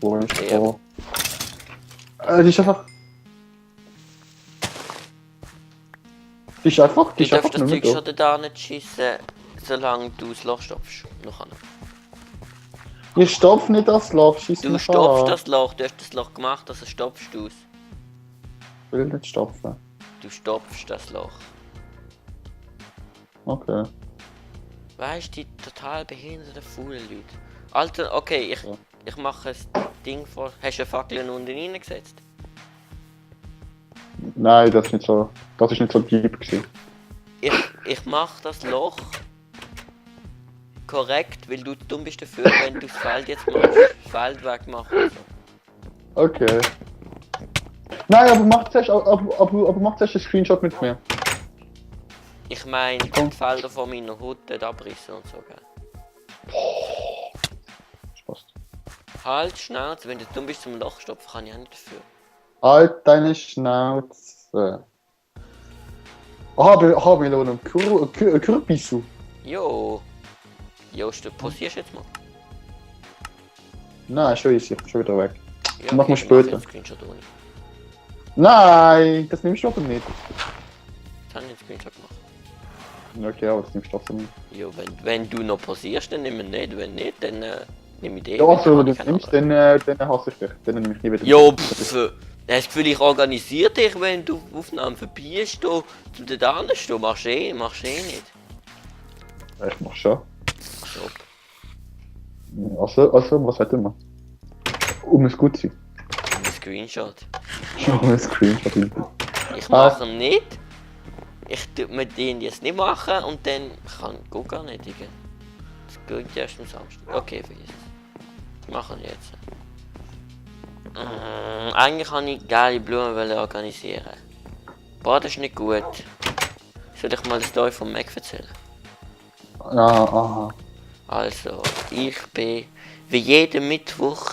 Wo ist Ja. wo? Die ist einfach. Die ist einfach Du darfst das nicht Zeug mehr schon da. da nicht schiessen, solange du das Loch stopfst. Nachher. Ich stopf nicht das Loch, schieß Du mich stopfst an. das Loch, du hast das Loch gemacht, also stopfst du es. Ich will nicht stopfen. Du stopfst das Loch. Okay. Weißt du, die total behinderten, faulen Leute. Alter, okay, Ja. ich mache ein Ding vor. Hast du eine Fackel unten reingesetzt? Nein, das ist nicht so. Das ist nicht so deep gewesen. Ich mache das Loch korrekt, weil du dumm bist dafür, wenn du das Feld jetzt machst. Das Feld wegmachen und so. Okay. Nein, aber mach zuerst, aber mach zuerst einen Screenshot mit mir. Ich meine, Komm. die Felder von meiner Haut dort abrissen und so, gell? Spaß. Halt, Schnauze, wenn du dumm bist zum Loch stopfen, kann ich auch nicht dafür. Halt deine Schnauze. Aha, Melone. Kürbisu. Jo. Jo, du posierst jetzt mal. Nein, schon easy. Ich bin schon wieder weg. Ja, Mach mal ich später. jetzt Screenshot ohne. Nein, das nimmst du aber nicht. Jetzt habe ich einen Screenshot gemacht. Okay, aber das nimmst du trotzdem nicht. Jo, wenn du noch posierst, dann nimm ihn nicht. Wenn nicht, dann nehme ich den. Ja, also, wenn du Ich das kann nimmst, aber- dann hasse ich dich. Dann nehme ich nie wieder. Jo, pff. Ich habe das Gefühl, ich organisiere dich, wenn du Aufnahmen verbiest, du zu den anderen stehen. Machst du eh nicht. Ich mach schon. So, Also, was hätten wir? Es gut zu sein. ein Screenshot. Ein Screenshot. Ich mache ihn nicht. Ich tue mir den jetzt nicht machen und dann geht gar nicht, Digga. Das geht erst am Samstag. Okay, vergiss es. Ich mache ihn jetzt. Eigentlich kann ich geile Blumen organisieren. Boah, das ist nicht gut. Soll ich mal die Story vom Mac erzählen? Ja, aha. Also, ich bin wie jeden Mittwoch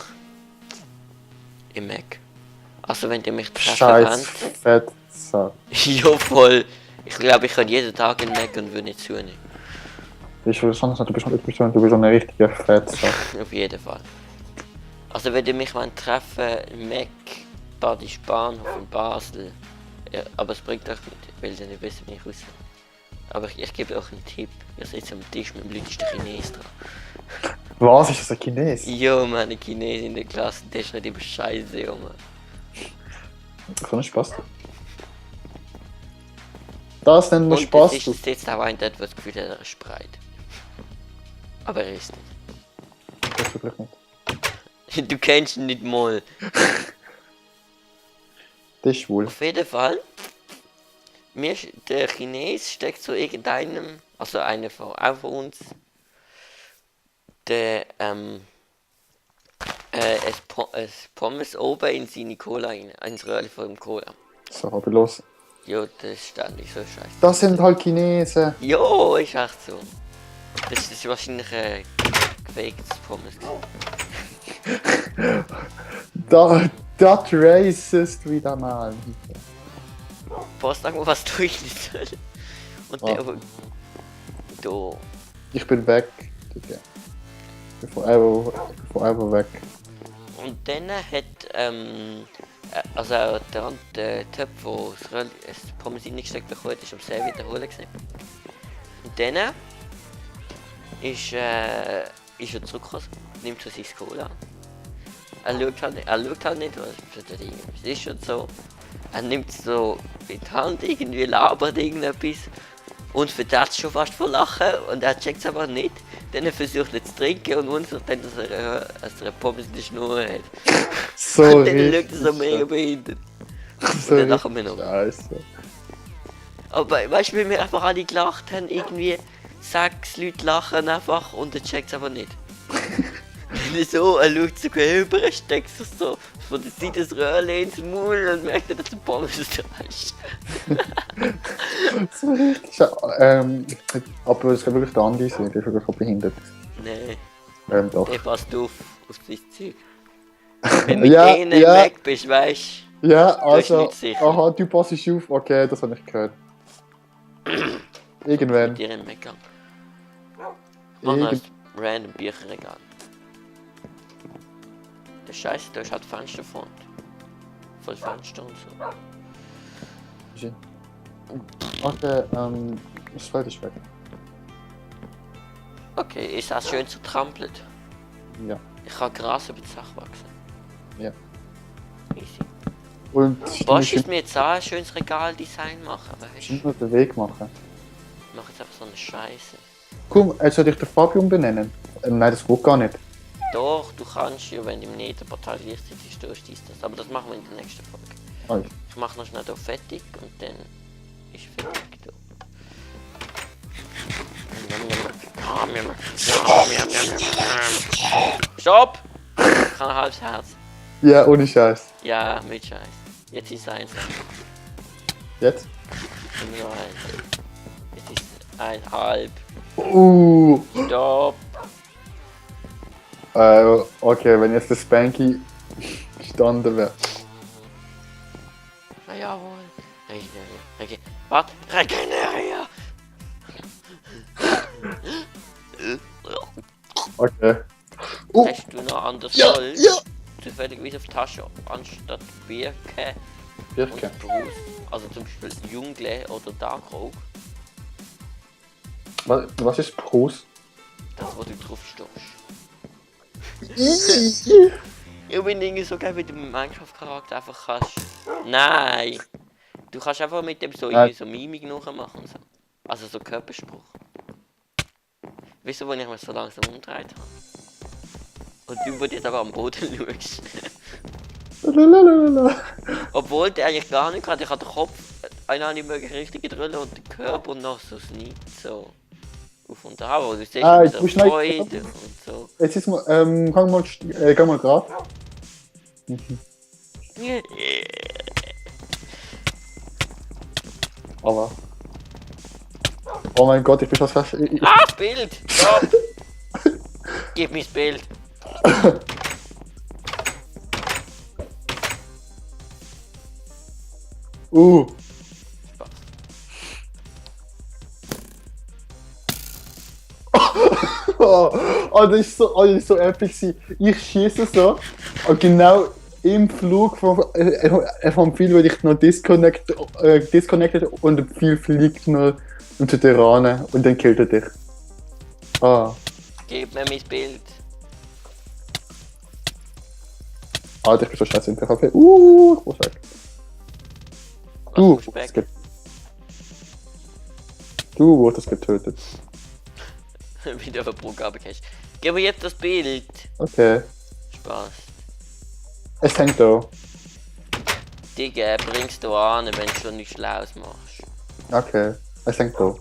im Mac. Also, wenn ihr mich treffen Scheiß wollt. Fettsack. Ja, voll. Ich glaube, ich kann jeden Tag in den Mac und würde nicht zunehmen. Ich will sonst nicht, du bist so ein richtiger Fettsack. Auf jeden Fall. Also, wenn ihr mich treffen im Mac, Badisch Bahnhof in Basel. Ja, aber es bringt euch nicht, weil ihr nicht wisst, wie ich aussehe. Aber ich gebe euch einen Tipp. Ihr sitzt am Tisch mit dem lütesten Chines dran. Was? Ist das ein Chines? Jo, meine Chinesen in der Klasse, der schreit immer Scheiße, Junge. So ein Spaß. Das nennt man Und Spaß. es ist jetzt auch ein, der das Gefühl hat, er ist breit. Aber er ist Das ist wirklich nicht. nicht. Du kennst ihn nicht mal. Das ist schwul. Auf jeden Fall. Der Chines steckt so irgendeinem, also einer von, auch von uns, der ein Pommes oben in seine Cola rein, ins Röhrchen von dem Cola. So, aber los. Jo, das ist ständig so scheiße. Das sind halt Chinesen. Jo, ist echt so. Das ist wahrscheinlich gefaktes Pommes. Das racist wieder mal. Boah, sag mal, was tue ich nicht soll. Und der aber. Da. Ich bin weg. Okay. Ich bin forever weg. Und dann hat, also der Typ, der das Pommes reingesteckt bekommen hat, ist am See wiederholen gewesen. Und dann ist er zurückgekommen, nimmt so sein Cola. Er schaut halt nicht, was ist und so. Er nimmt so in die Hand, irgendwie labert irgendetwas und verdammt schon fast vor Lachen und er checkt es aber nicht. Dann versucht er zu trinken und wundert dann, dass er eine Pommes in der Schnur hat. So Und dann schaut richtig. er so mega behindert. So Und dann lachen wir richtig noch. Scheiße. Aber weißt du, wie wir einfach alle gelacht haben, irgendwie 6 Leute lachen einfach und er checkt es aber nicht. Und so, er schaut so rüber, steckt sich so von der Seite das Röhrchen ins Maul und merkt, dass der Pommes da ist. So richtig. Aber es kann wirklich der Andi sein, der ist wirklich auch behindert. Nee, Doch. der passt auf sein Zeug. Wenn du mit Ja, denen ja. weg bist, weißt Ja, du, bist also. nicht sicher. Aha, du passt auf. Okay, das habe ich gehört. Irgendwann. Mit dir in den Meckern. Mach noch ein random Bücherregal. Scheiße, da ist halt Fensterfront. Voll Fenster und so. Okay, das Feld ist weg. Okay, ist das schön zertrampelt? Ja. Ich kann Gras über die Sache wachsen. Ja. Easy. Und Bosch ist mir jetzt auch ein schönes Regaldesign machen, aber weißt du, ich muss den Weg machen. ich mache jetzt einfach so eine Scheiße. Komm, soll ich den Fabian benennen? Nein, das geht gar nicht. Doch, du kannst ja, wenn du im Nebenportal gleichzeitig stehst, ist das. Aber das machen wir in der nächsten Folge. Oh, Ich mache noch schnell hier fertig und dann ist fertig. Da. Stopp! Ich habe ein halbes Herz. ja, ohne Scheiß. Ja, mit Scheiß. Jetzt ist es eins. Jetzt? Immer noch eins. Jetzt ist es einhalb. Stopp! Okay, wenn jetzt der Spanky gestanden wäre. Na jawohl. Okay. Warte, regenerier! Okay. Hast du noch anders Ja, Holz? ja. Zufälligerweise auf die Tasche anstatt Birke Birke. und Brust. Also zum Beispiel Jungle oder Dark Oak. Was ist Brus? Das, wo du drauf stehst. Ich bin irgendwie so geil, wie du mit dem Minecraft-Charakter einfach kannst. Nein! Du kannst einfach mit dem so irgendwie so Mimik nachmachen. So. Also so Körperspruch. Weißt du, wo ich mich so langsam umgedreht habe? Und du, wo jetzt aber am Boden schaust. Lalalala. Obwohl der eigentlich gar nicht kann. Ich habe den Kopf nicht möglich richtig drüllen und den Körper und noch so das nicht so auf und ab. Du siehst Ah, so du schneidest- Freude und so. Jetzt ist mal, geh mal grad. Aber. Oh mein Gott, ich bin fast fast. Ah, Bild! Stopp! Gib mir das Bild. Spaß. Das ist das ist so epic gewesen. Ich schieße so und genau im Flug vom Pfeil werde ich noch disconnected und der Pfeil fliegt noch unter die Rane und dann killt er dich. Ah, Gib mir mein Bild. Alter, ich bin so scheiße in PvP. Ich muss weg. Du Was wurdest, weg? du wurdest getötet. Wieder auf eine Programm hast. Gib mir jetzt das Bild. Okay. Spaß. Es hängt da. Digga, bringst du an, wenn du schon nichts Schlaues machst. Okay. Es hängt da.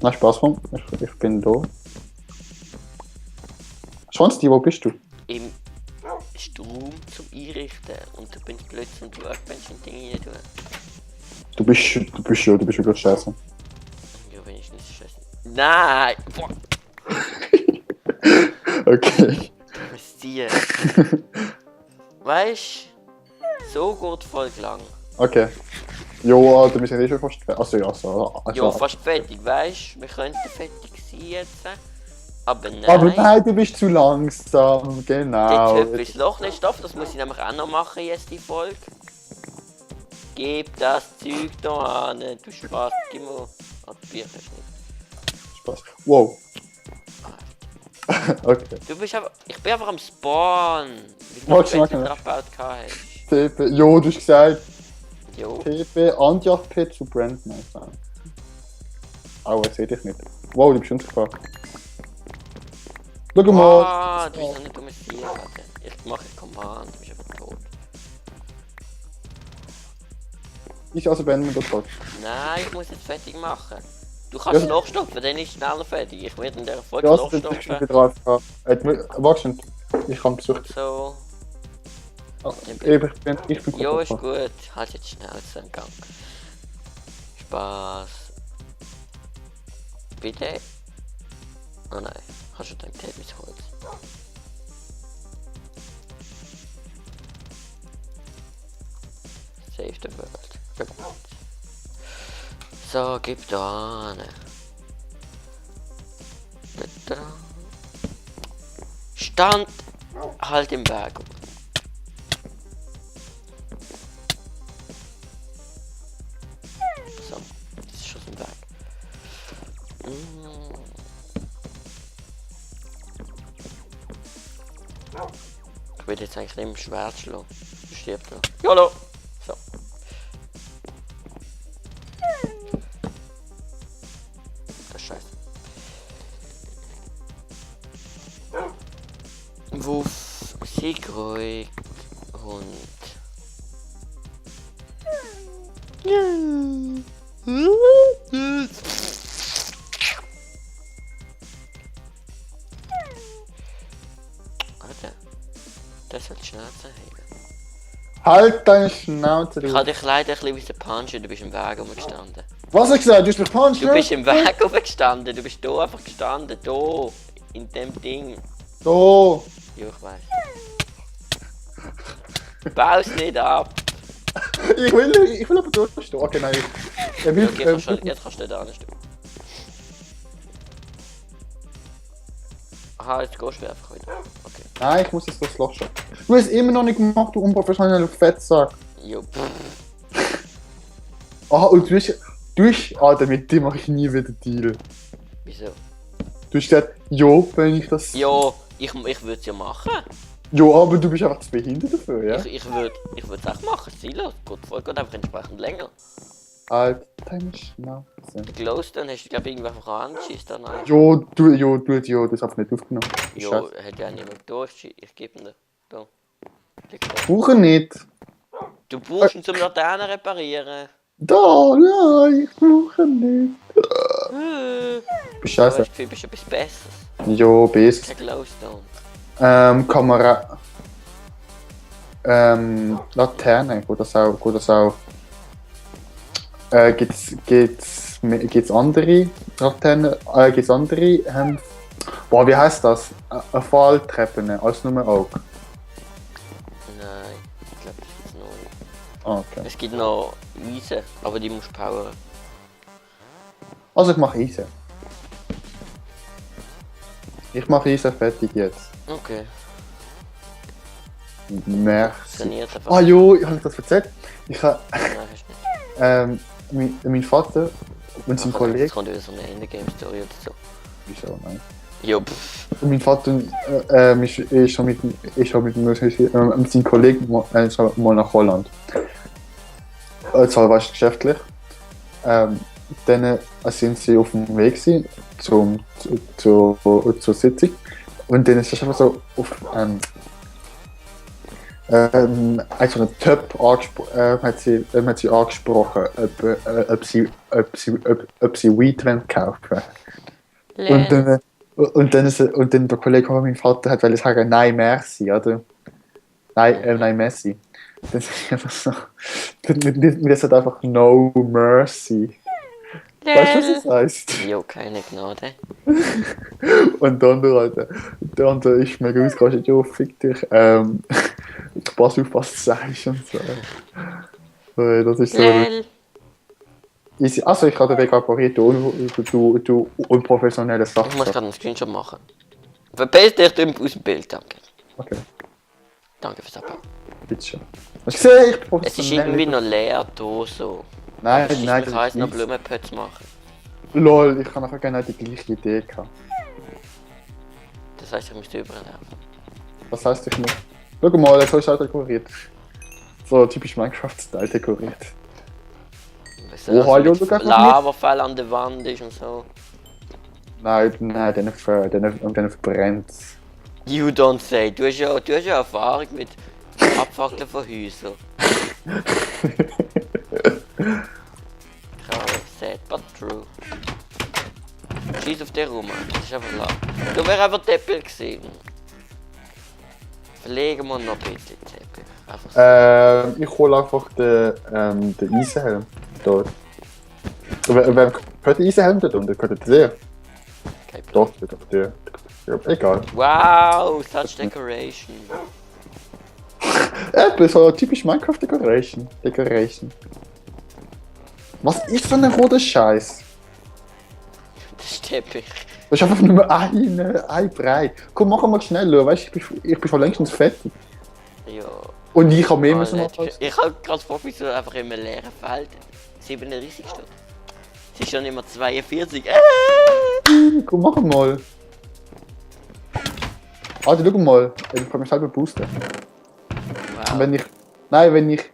Na, Spaß, Mann. Ich bin da. Sonst, wo bist du? Im Strom zum Einrichten und du bist plötzlich und Workbench und Dinge rein tun. Du bist wirklich scheiße. Ja, wenn ich nicht scheiße. Nein! Boah, Okay. was dir? Weißt du, so geht voll lang. Okay. Jo, Alter, wir sind eh schon fast fertig. Also ja, so. Ja, fast fertig, weißt du? Wir könnten fertig sein jetzt. Aber nein. Aber nein, du bist zu langsam. Genau. Der Typ ist Loch nicht auf, das muss ich nämlich auch noch machen jetzt die Folge. Gib das Zeug da an, du Spaß, gib mir. Ah, die Bücher ist nicht. Spaß. Wow. Okay. Du bist aber. Ich bin einfach am Spawn. Wie viel Warte, Bett du warte. abgebaut hast. TP. Jo, du hast gesagt, Jo. TP Antjagd-Pit zu Brandman sein. Oh, ich seh dich nicht. Wow, du bist unsichtbar. Schau mal. Ah, du bist noch nicht domestiert. Ich mache Command, du bist einfach tot. Ich also beenden wir das Wort. Nein, ich muss jetzt fertig machen. Du kannst Ja. Loch stopfen, dann ist schneller fertig. Ich werde in der Folge Ja, Loch das ist ich stopfen. wieder AFK. Warte, ich kann besucht. So. Ich bin Jo, ist gut. gut. Halt jetzt schnell so einen Gang. Spaß. Bitte? Oh nein, hast du dein Tape mit Holz? Save the world. Gut. So, gib da an. Bitte. Stand! Halt im Weg. So, das ist schon im Weg. Ich will jetzt eigentlich nicht im Schwert schlagen. Du stirbst noch. Jolo! So. Das ist scheiße. Wuff, sieg ruhig, Hund. Alter, das soll die Schnauze heben. Halt deine Schnauze, Ich du. habe dich leider ein bisschen wie der Puncher, du bist im Weg rumgestanden. Was hast du gesagt? Du hast mich gepuncht, Du bist im Weg rumgestanden, du bist hier einfach gestanden, hier, in dem Ding. So. Ja, ich weiß. Bau's nicht ab. Ich will aber durchstehen. Okay, nein. Er will, Okay, jetzt kannst du nicht anstehen. Aha, jetzt gehst du einfach wieder. Okay. nein, ich muss jetzt das Loch schauen. Du hast es immer noch nicht gemacht, du unprofessioneller Fettsack. Jo, Aha, und Alter, mit dem mache ich nie wieder Deal. wieso? Du hast gesagt, jo, wenn ich das... Ja, ich würde es ja machen. Jo, aber du bist einfach zu behindert dafür, ja? Ich würde es auch machen, Silo. Geht einfach entsprechend länger. Halt deine Schnauze. Glowstone hast du, glaube ich, irgendwie einfach angeschissen danach. Jo, du hast einfach nicht aufgenommen. Jo, Scheiße. hat ja niemand durchgeschissen. Ich gebe ihn dir. Da. Leg da. Brauche nicht. Du brauchst ihn zum Laternen reparieren. Da, nein, ich brauche nicht. Ich Scheiße. du bist etwas Besseres. Jo, bist. Kein Glowstone. Kamera. Laterne, geht das auch. Gibt's andere Laternen? Gibt's andere, boah, wie heißt das? Falltreppen, als nur auch. Nein, ich glaube, das gibt's noch nicht. Ah, okay. Es gibt noch Wiese, aber die musst du powern. Also ich mache Eisen. Ich mache Eisen fertig jetzt. Okay, Merci. trainiert einfach. Ah jo, ich habe das erzählt. Ich habe, Nein, hast du nicht. mein Vater und sein Jetzt Kollege... kommt wieder so eine Endgame-Story oder so. Wieso, nein? Jo, pff. Und mein Vater ist schon mit seinem Kollegen mal nach Holland. Zwar war es geschäftlich. Dann sind sie auf dem Weg gewesen, zur Sitzung. Und dann ist es einfach so auf also einen Typ hat sie angesprochen, ob sie Weed kaufen wollen. Und dann der Kollege von meinem Vater hat wollte sagen, nein, merci, oder? Nein, Messi. Dann ist einfach so, das hat einfach no mercy. Weißt du, was das heisst? Jo, keine Gnade. Und der andere ist mega ausgerastet, jo, fick dich, pass auf, was du sagst und so. Das ist so easy. Also, ich habe den Weg repariert, du unprofessionelle Ich muss Sachen. gerade einen Screenshot machen. Verpiss dich aus dem Bild, danke. Okay, Danke fürs Abbauen. bitte schön. Hast du gesehen, ich bin Es professionell. ist irgendwie noch leer hier so. Nein, Ich nein, kann jetzt noch nicht. Blumenpötze machen. Lol, ich habe nachher genau die gleiche Idee gehabt. Das heisst, ich müsste überlaufen. Was heisst, ich muss... Schau mal, jetzt habe ich auch dekoriert. So typisch Minecraft-Style dekoriert. Weißt hallo, mit du kannst noch Lavafall an der Wand ist und so. Nein, dann verbrennt es. You don't say. Du hast ja Erfahrung mit Abfackeln von Häusern. Sad but true. Scheiß auf den rum, das ist einfach klar. Du wärst einfach Teppich gewesen. Verlegen wir noch ein bisschen Teppich. Einfach so. Ich hole einfach den Eisenhelm dort. Wer gehört der Eisenhelm dort unten? Gehört der? Kein Plan. Doch, der. Ja, egal. Wow, such decoration. Eben, so typisch Minecraft Decoration. Was ist für ein roter Scheiß? Das ist Teppich. Das ist einfach nur ein Brei. Komm, machen wir schneller, weißt du, ich bin schon längstens fertig. Ja. Und ich habe mehr Ah, müssen nicht. machen. Ich habe gerade vor, wie so einfach in einem leeren Feld 37 steht. Es ist schon immer 42. Komm, machen mal. Also, schau mal, ich kann mich selber boosten. Wow. Wenn ich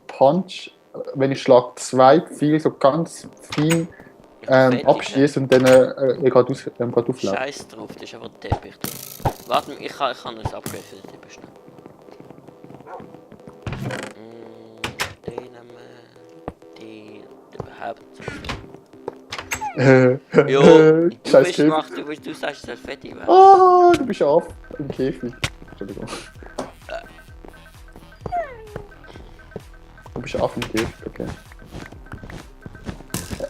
Punch, wenn ich Schlag 2 Pfeile so ganz fein abschieße und dann gerade auflaufe. Scheiß drauf, das ist aber der Teppich. Warte, ich kann das Upgrade für den Teppich schnell. Den nehmen wir. Den überhaupt. Jo, du Scheiß bist Käfig. gemacht, du sagst, es soll fertig werden. Ah, du bist auf im Käfig. Entschuldigung. Du bist auf im Käfig, okay.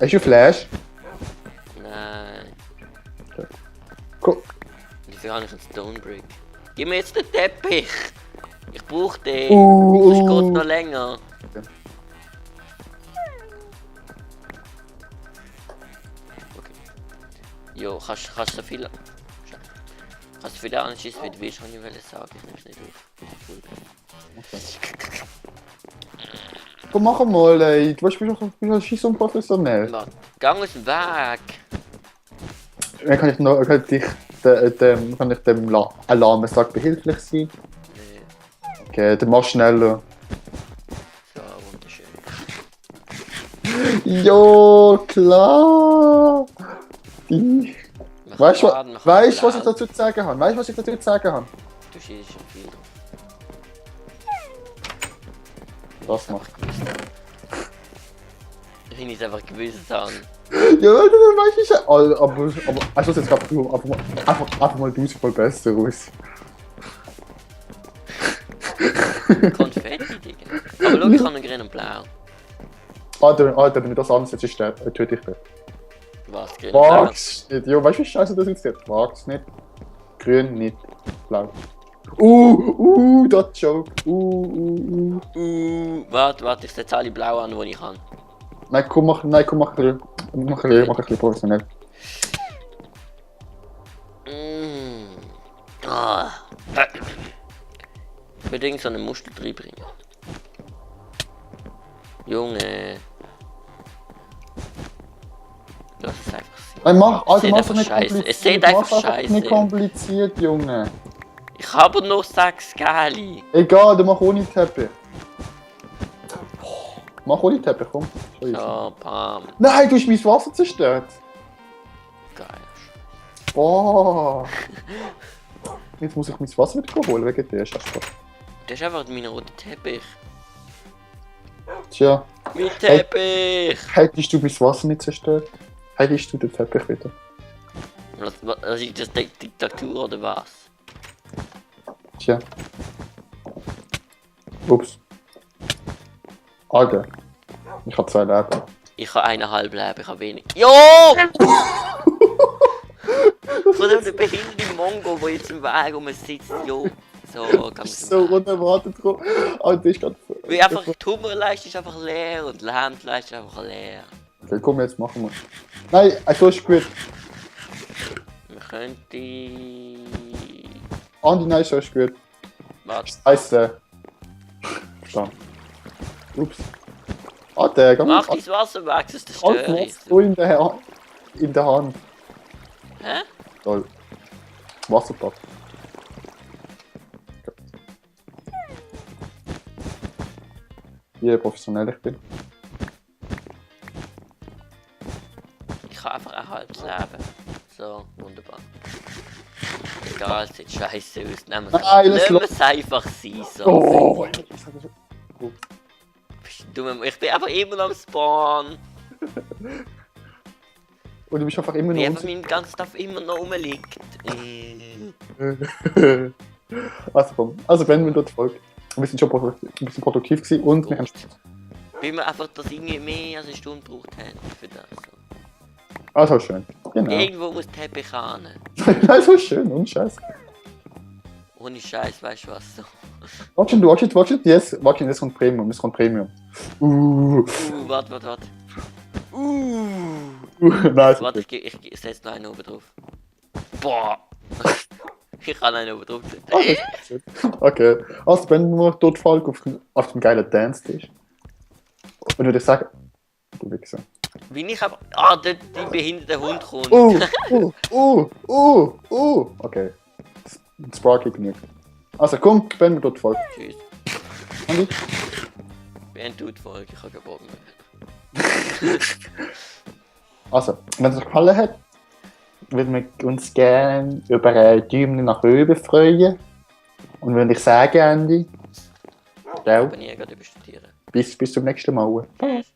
Hast du Flash? Nein. Guck. Dafür habe ich einen Stonebrick. Gib mir jetzt den Teppich! Ich brauche den! Das geht noch länger. Okay. Jo, kannst du so viel... Kannst du viel anschießen, wie du willst, kann ich sagen. Ich nehme es nicht auf. Komm, mach mal, ey. Du bist doch scheiß unprofessionell. Mann, gang aus dem Weg! Dann kann ich dem Alarm behilflich sein. Nee, Okay, dann mach schneller. so wunderschön. Jo, klar! Die. Man Weißt du, kann laden, man kann was ich laden. dazu zu sagen habe? Weißt du, was ich dazu zu sagen habe? Du schießt schon viel drauf. Das macht. Ich es einfach gewusst haben. Ja, das weiß ich. Aber also jetzt gab einfach mal 1000 Mal besser aus. Konfetti, Digga. Aber schau, ich habe einen grünen und blau. Alter, wenn du das ansetzt, ist der töte ich dich. Was, grün und blau? Wag's nicht. Jo, weißt du, wie scheiße das jetzt geht? Wag's nicht. Grün nicht. Blau. Das Joke. Warte, ich setze alle blau an, die ich kann. Nein, komm, mach ein bisschen professionell. Ah. Ich will irgend so einen Muster reinbringen. Junge. Lass es einfach sein. Nein, mach, Alter, sieht mach's einfach nicht scheiße. kompliziert. Es sieht einfach Mach's einfach scheiße. nicht kompliziert, Junge. Ich habe noch 6 Gali. Egal, du mach ohne Teppich. Mach ohne Teppich, komm. Schon easy. So, bam. Nein, du hast mein Wasser zerstört. Geil. Boah. Jetzt muss ich mein Wasser wieder holen, wegen dir. Das ist einfach mein roter Teppich. Tja, Mein Teppich! hättest du mein Wasser nicht zerstört, hättest du den Teppich wieder. Was ist das Diktatur oder was? Tja. Ups. Alter. Ich hab 2 Leben. Ich habe 1,5 Leben, ich habe wenig. Jo! Von dem behinderten Mongo, der jetzt im Weg sitzt, jo. So, ganz So unerwartet drum. Alter, ich grad. Wie einfach, die Hummerleiste ist einfach leer und die Lähmleiste ist einfach leer. Okay, komm, jetzt machen wir. Nein, so ist gut. Wir könnten... Andi, nein, so ist gut. Warte, Scheiße. Stand. Ups. Alter, ganz mach dein Wasser weg, sonst zerstöre ich es. so in der Hand. Hä? Toll. Wasserpack. Wie professionell ich bin. Ich habe einfach ein halbes Leben. So, wunderbar. Egal, es sieht scheiße aus. Nehmen wir Nein, es einfach sein. So. Oh, Ich bin einfach immer noch am Spawn. und du bist einfach immer Wie noch einfach mein ganzes Stuff immer noch rumliegt. Also komm, also beenden wir dort die Folge. Wir sind schon ein bisschen produktiv gewesen und wir haben... Weil wir einfach das irgendwie mehr als eine Stunde gebraucht haben für das. Also schön, genau. Irgendwo muss der Teppich an. Also schön, und Scheiß. Ohne Scheiß, weißt du was so. Watch it, yes, das kommt Premium, Warte. Nice. Warte, ich setze noch einen oben drauf. Boah! Ich kann einen drauf setzen. Oh, das ist gut. Okay, also wenn wir dort Folge auf dem geilen Dance-Tisch. Und würde ich sagen, du Wichser. Wie ich aber. Ah, dort die behinderte Hund kommt. Okay. Sparky genug. Also komm, wenn wir dort Folge. Tschüss. Und ich? Beend du die Folge, ich habe gebogen. Also, wenn es euch gefallen hat, würden wir uns gerne über einen Daumen nach oben freuen. Und würde ich sagen, Andy, ciao, Ich bin nie gerade über studieren. bis zum nächsten Mal. Tschüss.